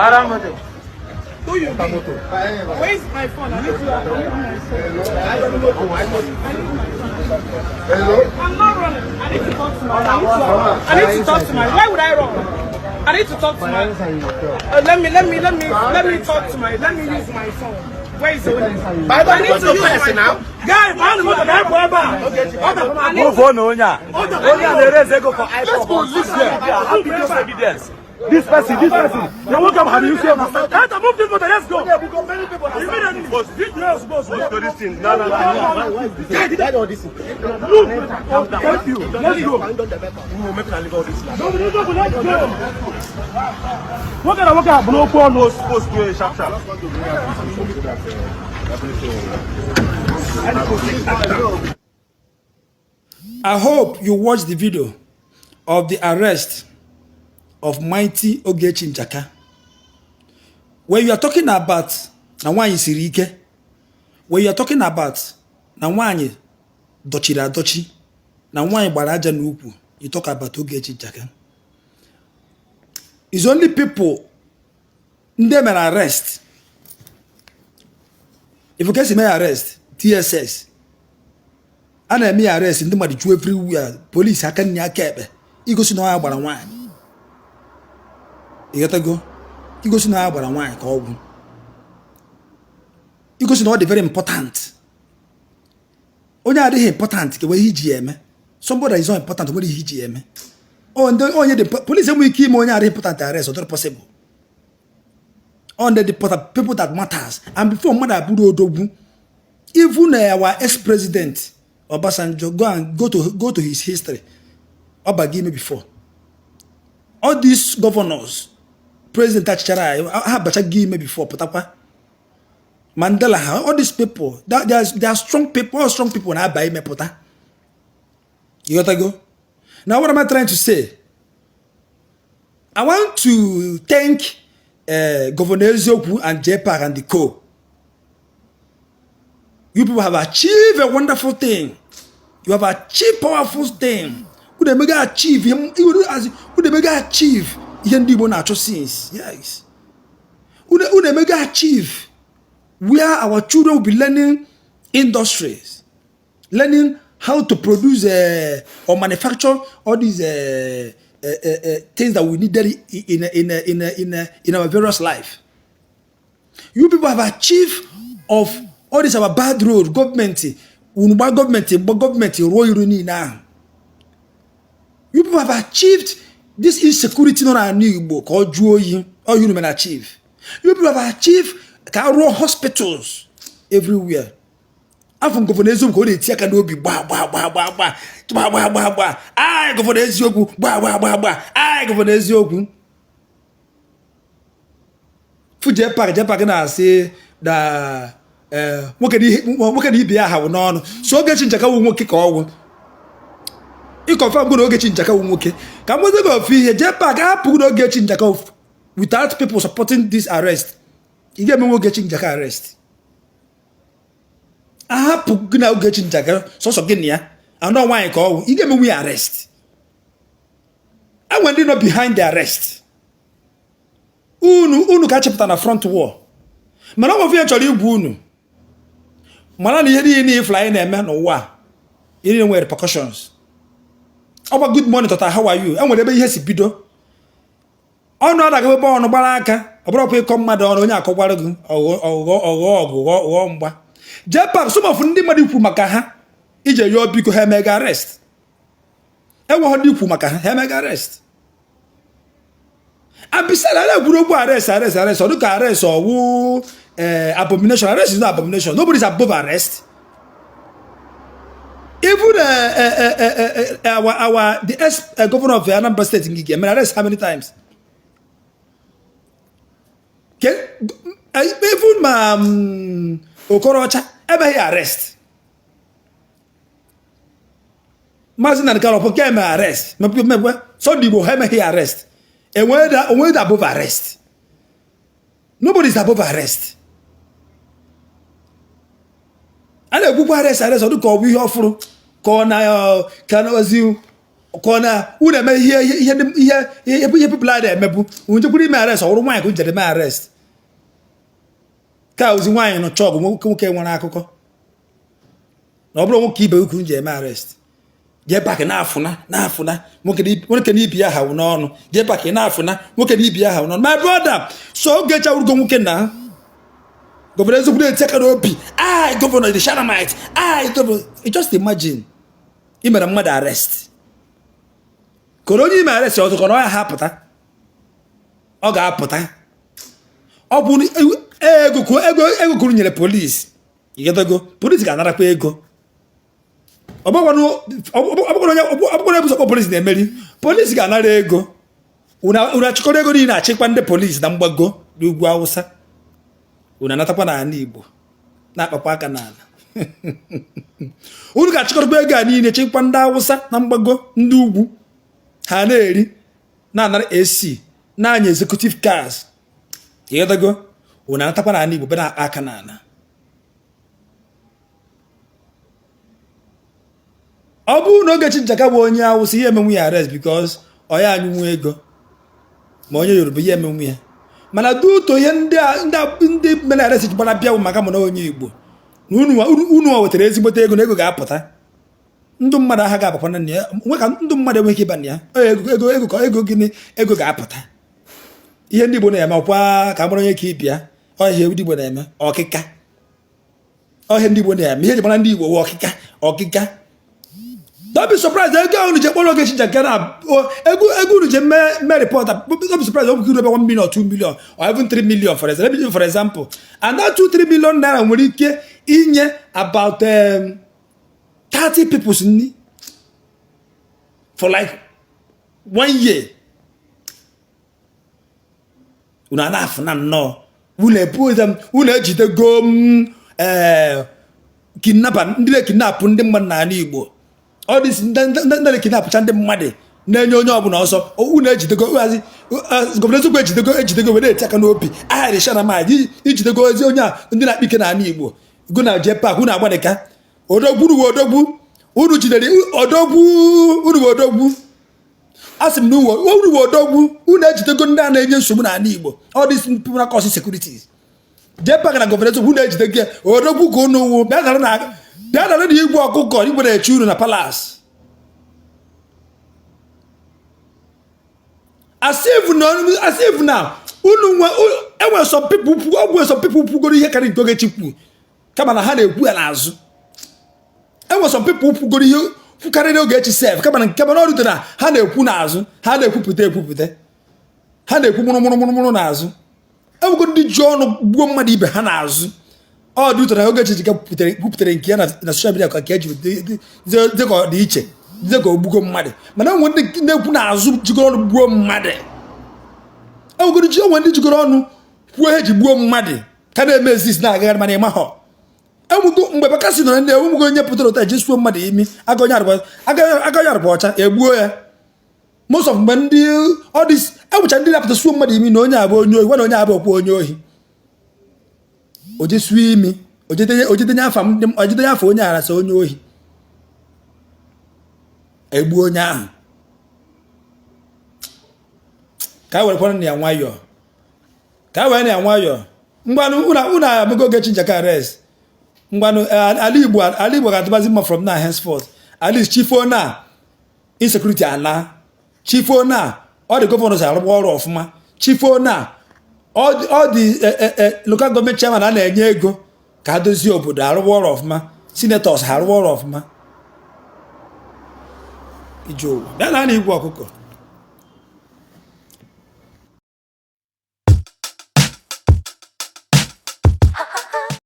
Para moto. Who you be? Where's my phone? I need to. I need my phone. I need my phone. I'm not running. I need to talk to my. I need to talk to my. Why would I run? I need to talk to my. Let me talk to my. Let me use my phone. Where is the owner? I need to use my phone. Guy, man, moto ka anyị pụọ ebe a. I need Move to. on onye a. Onye a na-ereze ego for iPhone. Let's go live there. Have video evidence. This person, this person. The one come have you seen? Enter, move this motor, let's go. Immediately. Yes, boss. To this thing. No, no, no. Look, thank you. Let's go. No, no, no, let's go. Nwoke na nwoke a bụ n'okwu ọnụ. Post, post, go sharp, sharp. I hope you watched the video of the arrest of mighty Ogechi Njaka. When you are talking about na nwaanyị siri ike, when you are talking about na nwaanyị dọchiri adọchi, na nwaanyị gbara aja n'ukwu, you talk about Ogechi Njaka. It's only people ndị mere arrest. If you can mee arrest, TSS, a na-eme ya arrest, ndị mmadụ ju everywhere, police aka nne aka ekpe, igosi na ọ ya gbara nwaanyị. Ịghọtago? Igosi na ya gbara nwaanyị ka ọgwụ, igosi na ọ dị very important. Onye adịghị important ka nwere ihe iji ya eme. Somebody is not important nwere ihe iji ya eme. Onye dị police enweghị ike ime onye adịghị important arrest, ọ dịrị possible. Ọ ndị dị important, people that matters. And before mmadụ abụrụ odogwu, even our ex-president Obasanjo, go and go to his history, ọ baga ime before. All these governors, president achịchara anyị, ha bachago ime before pụtakwa. Mandela ha, all these people that, they are strong people. All strong people na-aba ime pụta. Ịghọtago? Now, what am I trying to say? I want to thank Governor Eziokwu and JPAC and the co. You people have achieved a wonderful thing. You have achieved powerful thing. Unu emega achieve unu emega achieve ihe ndị Igbo na-achọ since. Yes. Unu emega achieve where our children will be learning industries, learning how to produce or manufacture all these things that we needed in our various life. You people have achieved of all this our bad road. Gọọmenti unu gba, gọọmenti gba, gọọmenti rụọ iru niile ahụ. You people have achieved this insecurity nọ n'ala Igbo ka ọ jụọ oyi. All you mere achieve, you people have achieved ka a rụọ hospitals everywhere. Afọ m Governor Eziokwu ka ọ na-eti aka n'obi, gbaa gbaa gbaa gbaa gbaa gbaa gbaa gbaa gbaa. Ai, Governor Eziokwu, gbaa gbaa gbaa gbaa. Ai, Governor Eziokwu. Fu JPAC, JPAC na-asị na nwoke na ibe ya ha wụ n'ọnụ. So Ogechi Njaka wụ nwoke ka ọgwụ ịconfirm gụ na Ogechi Njaka wụ nwoke. Ka m gwazi gị ofu ihe, JPAC ahapụghị na Ogechi Njaka without people supporting this arrest. Ị ga-emenwe Ogechi Njaka arrest, ahapụ gị na Ogechi Njaka sọsọ gị na ya anọ nwaanyị ka ọwụ, ị ga-emenwe ya arrest. Enwe ndị nọ behind the arrest. Unu ka chepụta na front wall, mana ọ bụ ihe chọrọ igwu unu mara na ihe niile ifụrụ anyị na-eme n'ụwa a, ihe niile nwere repercussions. Ọgba good morning tata, how are you? Enwere ebe ihe si bido. Ọnụ adaghị ebe ọnụ gbara aka. Ọ bụrụkwa ịkọ mmadụ ọnụ, onye akọkwara gị ọghọ ọghọ ọgụ ghọọ mgba. JPAC, some of ndị mmadụ ikwu maka ha ije yọọ biko, ha emega arrest. Enweghị ndị ikwu maka ha, ha emega arrest. And besides, a na-ekwuru okwu arrest, arrest, arrest, ọ dịka arrest ọwụ abomination. Arrest is not abomination. Nobody is above arrest. Even our the ex governor of Anambra State, Ngige, mere arrest how many times? Even ma Okorocha emeghị arrest. Maazị Nnamdi Kanu nke eme arrest mekwe. Sunday Igbo ha emeghị arrest. Enweghị above arrest. Nobody is above arrest. A na-ekwukwa arrest, arrest, ọ dịka ọ bụ ihe ọfụrụ ka ọ na ka na ozi. Ka ọ na unu eme ihe ihe ihe ihe ihe people a na-emebu, unu jekwuru ime arrest, ọ wụrụ nwaanyị ka unu jere mee arrest. Ka ozi nwaanyị nụcha ọgụ, nwoke nwoke nwere akụkọ na ọ bụrụ nwoke ibe ukwu ji eme arrest. JPAC na-afụna na-afụna nwoke na ibi ya ha n'ọnụ. JPAC na-afụna nwoke na ibi ya ha n'ọnụ. My brother, so Ogechi awụrụgo nwoke na Governor Eziokwu na-eti aka n'obi. I, Governor the Shanamite, I, Governor. Just imagine ị mere mmadụ arrest, koro onye ime arrest ọzọ kọrọ ya ha pụta, ọ ga-apụta. Ọ bụ ego ego ego kwuru nyere polisi ịghọtago, polisi ga-anarakwa ego. Ọ bụkwanụ ebuso kpọ polisi na-emeri, polisi ga-anara ego. Unu achịkọrọ ego niile, achịkwa ndị polisi na mgbago n'ugwu Awụsa, unu anatakwa n'ala Igbo na-akpakwa aka n'ala. Unu ga-achịkọrọkwa ego a niile, chịkwa ndị Awụsa na mgbago, ndị ugwu, ha na-eri, na-anara AC, na-anya executive cars, ịghọtago. Unu anatakwa n'ala Igbo be na-akpa aka n'ala. Ọ bụrụ na Ogechi Njaka bụ onye Awụsa, ihe emenwu ya arrest, because ọ ya anyụnwu ego. Ma onye Yoruba, ihe emenwu ya. Mana duto ihe ndị ndị mere arrest ji gbara bịa maka mụ na onye Igbo na unu wetara ezigbote ego na ego ga-apụta, ndụ mmadụ aha ga-abakwa na ya nwe ka ndụ mmadụ enweghị ịba na ya. Ego ego ego ka ego gịnị ego ga-apụta. Ihe ndị Igbo na-eme ọkwa ka mara onye ka ibia. Ọ ihe ndị Igbo na-eme ọkịka. Ọ ihe ndị Igbo na-eme, ihe eji mara ndị Igbo wụ ọkịka ọkịka. Don't be surprised ego ahụ unu ji kpọrọ Ogechi Njaka na ego ego unu ji mee report. Don't be surprised ọ bụ ebe 1 million, 2 million or even 3 million, for example. And that 2 3 million naira nwere ike inye about 30 people nni for like one year. Unu a na-afụna nnọọ, unu ebu unu ejidego m ee kidnapper, ndị na-ekidnapụ ndị mmadụ n'ala Igbo. Ọ dị ndị na-ekidnapụcha ndị mmadụ na-enye onye ọbụla ọsọ. Unu ejidego hazi Governor Eziokwu ejidego ejidego were eti aka n'obi agharịcha na ma ijidego ezi onye a ndị na-akpa ike n'ala Igbo. Go na JPAC, unu agbalịka. Odogwu unu odogwu, unu jidere odogwu, unu odogwu. A sị m na unu odogwu, unu ejidego ndị a na-enye nsogbu n'ala Igbo. All these people na cause insecurities, JPAC na Governor Eziokwu, unu ejidego ya. Odogwu ka unu wụ. Bịa nara na igwe ọkụkọ igwe na-eche unu na palace. As if na unu nwe enwere some people, ọ some people kwugoro ihe karịrị nke Ogechi kwu, kama na ha na-ekwu ya n'azụ. Enwere some people kwugoro ihe kwukarịrị Ogechi sef, kama na nke mana ọrụ na ha na-ekwu n'azụ, ha na-ekwupụta ekwupụta, ha na-ekwu mụrụ mụrụ mụrụ mụrụ n'azụ. Enwego ndị ji ọnụ gbuo mmadụ ibe ha n'azụ. Ọ dị ụtọ na Ogechi ji kwupụtara nke ya na social media ka nke eji dị ka ọ dị iche, dị ka ogbugo mmadụ. Mana enwe ndị na-ekwu n'azụ jigoro ọnụ gbuo mmadụ. Enwegoro ji onwe ndị jigoro ọnụ kwuo ihe ji gbuo mmadụ ka na-eme exist, na-agagharị, mana ịmahọ. Enwego mgbe Bakassi nọrọ ndị enwego onye pụtara ụta ji suo mmadụ imi aka onye arụba ọcha egbuo ya. Most of mgbe ndị ọ dị enwecha ndị na-apụta suo mmadụ imi na onye abụ onye ohi, nwa onye abụ okwu onye ohi, oje suo imi, ojedenye afa ojedenye afa onye ara sị onye ohi, egbuo onye ahụ. Ka e werekwana na ya nwayọọ, ka e were na ya nwayọọ. Ngwanụ, unu amego Ogechi Njaka arrest. Ngwanụ, ala Igbo, ala Igbo ga-adịbazi mma from now henceforth. At least chifo na insecurity ana, chifo na ọ dị governors arụgba ọrụ ọfụma, chifo na ọ dị local government chairman a na-enye ego ka ha dozie obodo arụgba ọrụ ọfụma, senators ha arụgba ọrụ ọfụma. Ije ụwa bịa na igwe ọkụkọ.